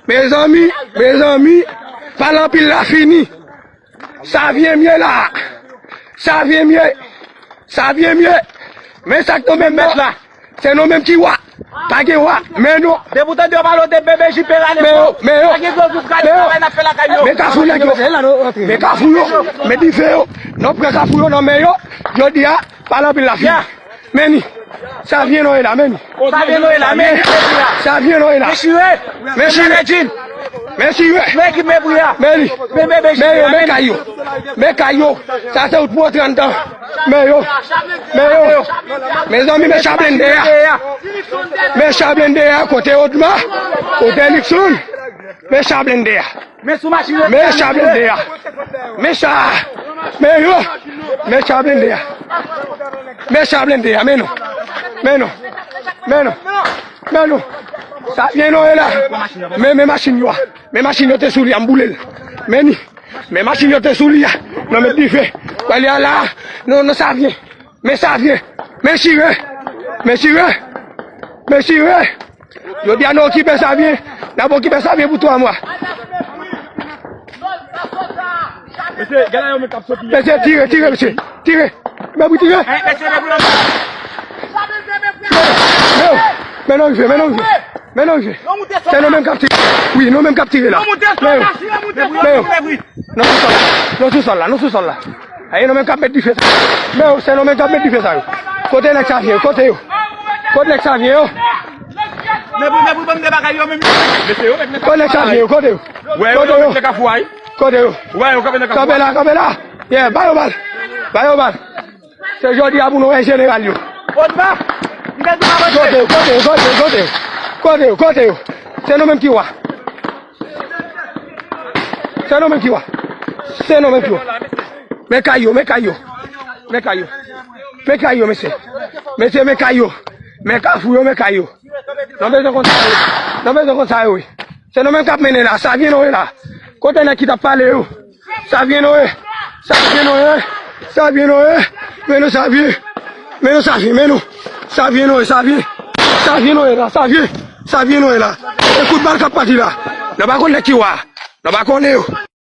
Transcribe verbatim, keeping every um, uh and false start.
Mezanmi, mezanmi, pale anpil la fini. Savyen m ye la. Savyen m ye. Savyen m ye. Men sa k tonbe m nan. Se nou menm ki wa. Pa gen wa. Men nou. Depi w tande yo pale w de B B J P rale men yo, men yo, pa gen gwo gwoup rale travay n ap fè lakay yo. Men kafou nèg yo. Men kafou yo. Men dife yo. Nou pran kafou yo nan men yo. Jodi a, pale anpil la fini. Men ni. Savyen nou ye la, men ni. Savyen nou ye la, men ni. Savyen nou ye la. Men chire. Men chire. Men chire. Men ki men bri a. Men li. Men bebe chire. Men yo, men kay yo. Men kay yo. Sa se wout pou antre anndan. Men yo. Men yo. Mezanmi, men cha blende a. Men cha blende a, kote Odma. Kote Nixon. Men cha blende a. Men sou machin yo. Men cha blende a. Men cha. Men yo. Men cha blende a. Men cha blende a. Men nou. Men nou. Men nou. Men nou. Savyen nou ye la. Men, men machin yo a. Men machin yo te sou li a, m boule l. Men ni. Men machin yo te sou li a. Nou met dife. Wè li a la. Nou, nou savyen. Men savyen. Men chire. Men chire. Men chire. Jodi a nou okipe savyen. N ap okipe savyen pou twa mwa. Mesye, gade yo menm k ap soti. Mesye, tire, tire, mesye. Tire. Men pou tire. Men, men nou rive, men nou rive. Men nou rive. Se nou menm k ap tire. Wi, nou menm k ap tire la. Men yo. Men yo. Nou sou sòl la. Nou sou sòl la. Nou sou sòl la. Aye, nou menm k ap met dife sa. Men yo, se nou menm k ap met dife sa yo. Kote nèg savyen yo? Kote yo? Kote nèg savyen yo? Men pou, men pou banm de bagay yo menm. Mesye yo, met nèg kafou a. Kote nèg savyen yo? Kote yo? Wè yo, yo met nèg kafou a. Kote yo? Wè yo, kanpe nan kafou a. Kanpe la, kanpe la. Yeah, ba yo bal. Ba yo bal. Se jodi a pou nou wè jeneral yo. Odma, m te di w avanse. Kote yo, kote yo, kote yo, kote yo? Kote yo, kote yo? Se nou menm ki wa. Se nou menm ki wa. Se nou menm ki wa. Men kay yo, men kay yo. Men kay yo. Men kay yo, mesye. Mesye, men kay yo. Men kafou yo, men kay yo. Nou bezwen konn sa yo. Nou bezwen konn sa yo, wi. Se nou menm k ap mennen la. Savyen nou ye la. Kote nèg ki t ap pale yo? Savyen nou ye. Savyen nou ye. Savyen nou ye. Men nou savyen. Men nou savyen, men nou. Savyen nou ye, savyen. Savyen nou ye la, savyen. Savyen nou ye la. E kout bal k ap pati la. Nou pa konn nèg ki wa. Nou pa konnen yo.